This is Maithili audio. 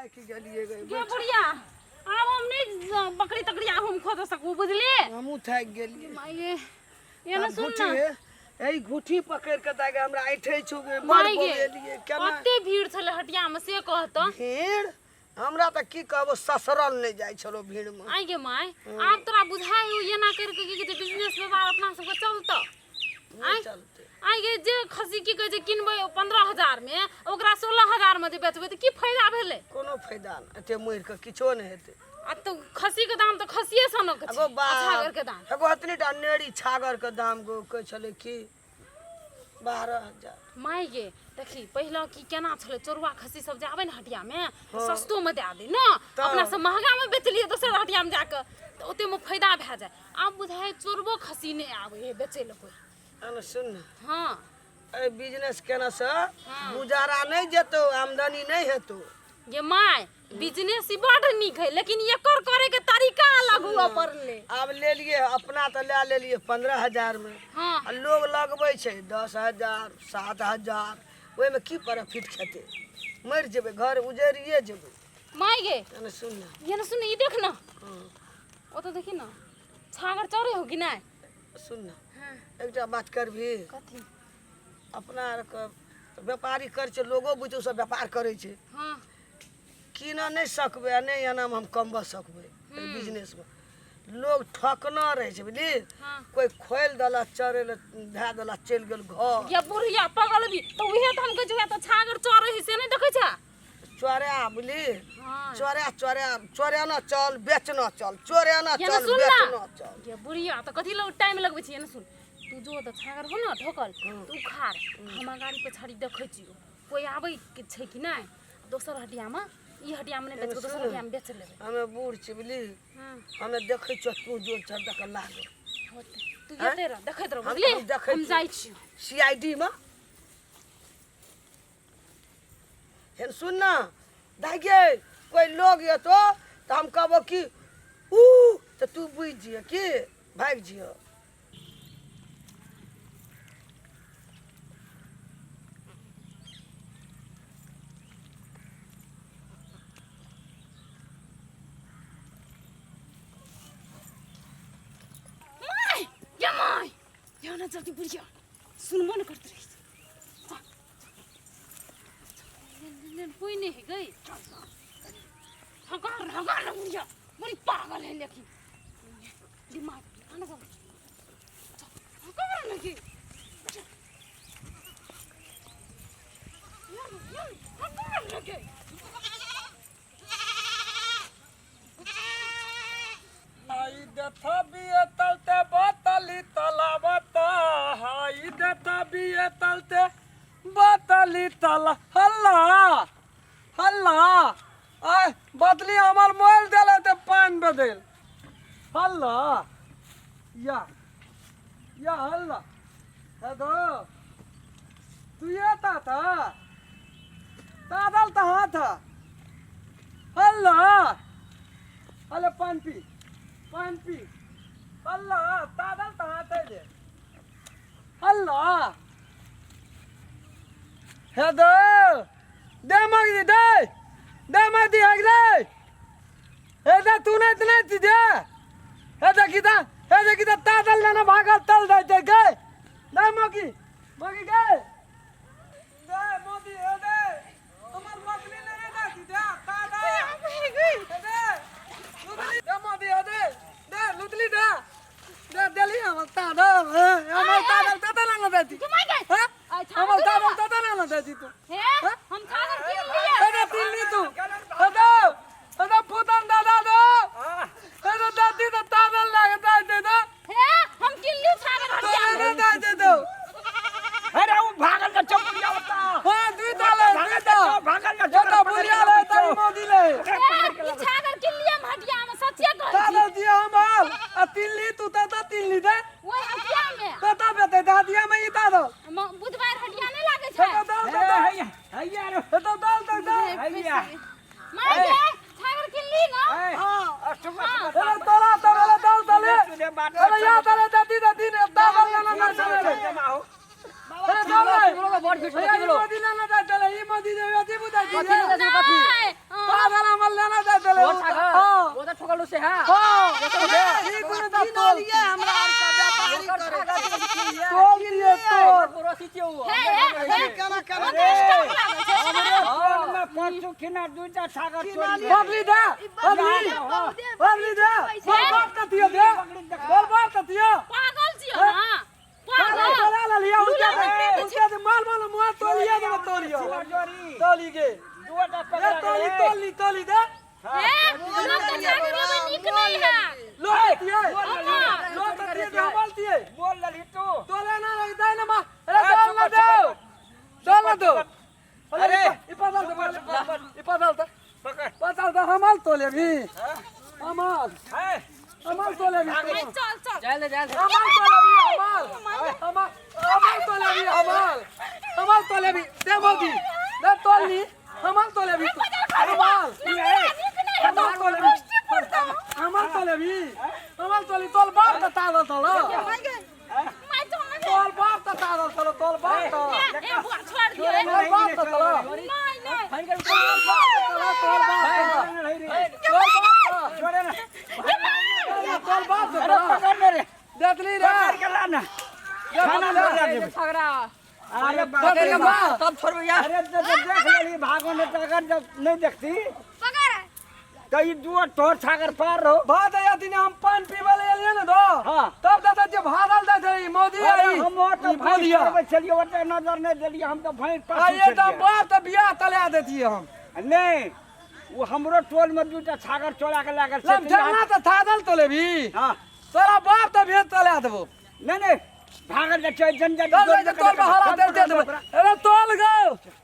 थाकि गेलियै गे। गे बुढ़िया, आब हम नहि बकरी तकरी आब हम खोद सकबो, बुझलियै? हमहूँ थाकि गेलियै। माय गे, एना आब सुन घुठी ना। हे, एहि घुठी पकड़ि कऽ दाइ गे हमरा ऐठै छौ गे, बड़ माय गे, बौएलियै केना। कते भीड़ छलै हटिया में से कहत। भीड़ हमरा तऽ की कहबो, ससरल नहि जाइ छलो भीड़मे। आइ गे my, आब तोरा बुझाइ हो एना करि के की कहै छै बिजनेस व्यापार अपना सबके चलतौ? नहि चलतै। आइ गे, जे खस्सी की कहै छै किनबै 15,000 मे, ओकरा 16,000 मे जे बेचबै तऽ की फायदा भेलै? कोनो फायदा नहि, एते मरि कऽ किछो नहि हेतै। आ तऽ खस्सी के दाम तऽ खस्सिए सनक छै। एगो आ छागर के दाम एगो एतनी टा नेरी छागर के दाम गो कहै छलै कि 12,000। माय गे, देखी पहिले की केना छलै, चोरुआ खस्सी सब जे आबै ने हटिया में, सस्तो में दए दै ने। अपना सब महंगा में बेचलियै दोसर हटिया में जाके, तऽ ओते में फायदा भए जाय। आब बुझाइ चोरबो खस्सी नहि आबै है बेचै लए कोइ। एना सुन ने। हाँ। एहि बिजनेस केने से गुजारा नहि जेतौ, आमदनी नहि हेतौ। गे my, business ई बड नीक है, लेकिन एकर करे के तरीका अलग हुआ पड़ले। आब लेलिए अपना तऽ लए लेलिए 15,000 में। हाँ। आ लोग लगबै छै 10,000, 7,000, ओहिमे की प्रॉफिट खेतै? मरि जेबै, घर उजैरिए जेबै। My गे। एना सुन ने। ये ना सुन, ई देख ना। हाँ। ओ तो देखी ना, छागर चढ़े हो कि नहीं? सुन ने। हाँ। एकटा बात करबही? कथी? अपना आरके व्यापारी करै छै, लोगो बुझियौ सब व्यापार करै छै। हाँ। कीनऽ नहि सकबै आ नहि एनामे हम कमबऽ सकबै। एहि बिजनेसमे लोग ठकना रहै छै, बुझली? हाँ। कोइ खोलि देलक, चरै लए धए देलक, चलि गेल घर। या बुढ़िया पगल भी तो उहे तो हम कहै छियै, तऽ छागर चढ़े है से नहि देखै छै? चोरा, बुझली? हाँ। चोरा चोरा चोराना चल, बेचना चल, चोराना ये ना चल, सुन ना। बेचना चल। ये बुढ़िया तऽ कथी लग टाइम लगबै छी? ये ना सुन, तू जो तऽ छागर हो ना ठोकल तऽ उखाड़, हम गाड़ी पे छड़ी देखै छियौ कोइ आबै के छै कि नहि दोसर हटियामे। ई हटियामे नहि बेचबै, दोसर हटियामे बेच लेबै। हमे बूढ़ छी, बुझली? हाँ। हमे देखै छियौ, तू जो चढ़ दऽ कऽ लागल। होतै। तू एते रह, देखैत रह, हम बुझली? हम देखै हम छियौ। जाइ छियौ। सी I D मे हेन। सुन ना दाइ गे, कोइ लोग एतो तऽ हम कहबो कि ऊ, तऽ तू बुझि जिय कि भागि जिय। My या my, या ना जल्दी बुढ़िया सुनबो न करत रही। जा, जा। कोई नहीं है गई। हगार हगार ना बुढ़िया बड़ी पागल है, लेकिन दिमाग आना सब हगार ना की हगार ना के। हाई देथा बिये तलते बतली तलावता, हाई देथा बिये तलते बतली तला। हल्ला हल्ला, आय बदली हमर मोल देले ते पान बदल। हल्ला या या हल्ला। हेलो, तू ये ता था तादल तहाँ था। हल्ला, अरे पान पी, पान पी। हल्ला, तादल तहाँ थे जे। हल्ला, हे दो दे मग दे दे मग दी अगले। हे दे, तू नहीं इतना दी दे। हे देखी ता, हे देखी ता, तादल लेना भागल तल दे दे गए दे मगी मगी गए दे मोदी। हे दे, हमर बकरी लेने दे दी दे तादल। हे दे लुतली दे मोदी। हे दे दे लुतली दे दे देली हमर तादल। हमर तादल तादल ना दे दी। My गए। हां। अच्छा, हमर तादल तादल ना दे दी तू। हे। हाँ? हम छागर कीन लिए। हे दे तीन ली तू। हे दे, हे दे फूतन दादा दो। हे दे दादी दे तादल लागे दे दे दे। हे, हम कीन लियो छागर हटिया तादल में। दे दे दो। अरे वो भागल का चौपुरिया होता। हां, दुई ताले दुई ता। भागल का। ये तो बुढ़िया ले तारी मोदी ले। हे, ई छागर कीन लिए हम हटिया में, सच्चे कहै छी। तादल दिया हमर आ तीन ली तू ता तीन ली दे। ओहि हटिया में। कता बेते दादिया में ई तादल? बुधवार हटिया नहीं लागे छै। हे तो दाल दे दे। हैया हैया रे। हे तो दाल दे दे। हैया। My गे, छागर कीन ली ना? हां। सुबह सुबह। अरे तोरा तो वाला दाल दले। तुझे बात। अरे या ताले दादी दादी ने दादल ना ना चले। जमा हो। अरे दाल बड़ भीड़ ई मोदी ना ना दले, ई मोदी दे अथी बुझाइ छी। नहीं। तादल। लेलहुँ से है हां ई कोनो दा तोल किनलियै हमरा आरके व्यापारी करे तोल दिए तोल पड़ोसी छियै ओ हे हे हे केना केना स्टॉक लागल छै हमरे टोल में परसू खिना दूटा छागर चोरी भेल। बदली दे बदली बदली दे बोल बाप कतियो दे बोल बाप कतियो पागल छियै ना पागल चला ले लिया उनके उनके दे माल माल मुआ तोलिए दे तोलियो छिना चोरी तोली के दूटा ए पकड़ा तोली गेलै। तोली तोली दे हे लोग के छागर लेबै नीक नहीं है लो दिए लो दिए दे बोल दिए बोल लली तू तोले ना लग दे ना मा अरे तोल ना दे तोल ना दो अरे ई पदल दे ई पदल दे पकड़ पदल दे हमाल तोले भी हमाल है हमाल तोले भी चल चल जाय ले जाय ले हमाल तोले भी हमाल हमाल हमाल तोले भी हमाल हमाल तोले भी दे मोदी दे तोल ली हमाल तोले भी हमाल हमाल तोले भी हमाल तोले भी हमाल तोले तोल बाप त तादल तोल तोल बाप त तादल तोल तोल बाप त ए बुआ छोड़ दियो तोल बाप त तोल नहीं नहीं फाइन कर तोल बाप त तोल बाप त छोड़े ना तोल बाप त अरे पकड़ ले रे देखली रे पकड़ के ला ना खाना बना देबे झगड़ा अरे बाप पकड़ रे के बाप। मार। तब छोड़बै यार अरे तो जब देख लेली भागो ने तो अगर जब नहीं देखती पकड़ तो ई दुआ तोर छागर पार रहो भात या दिन हम पान पीबे ले एलिए ने दो हाँ। तब दादा जे भागल दे छलै मोदी अरे आई हम और तो ई भैंस बोलिया चरबै छलियै ओते नजर नहि देलियै हम तऽ भैंस आ पाछू ये तो छलियै। बाप तऽ बियाह तला देतियै हम नहि ओ हमरो टोल में दूटा छागर चोरा के लए गेल लम ठेलना तऽ थादल तो लेबी हाँ तोरा बाप तऽ भेज तला देबो नहि नहि भागल जाइ छै जन चल तोल बहाला दे दे देबो अरे तोल गो।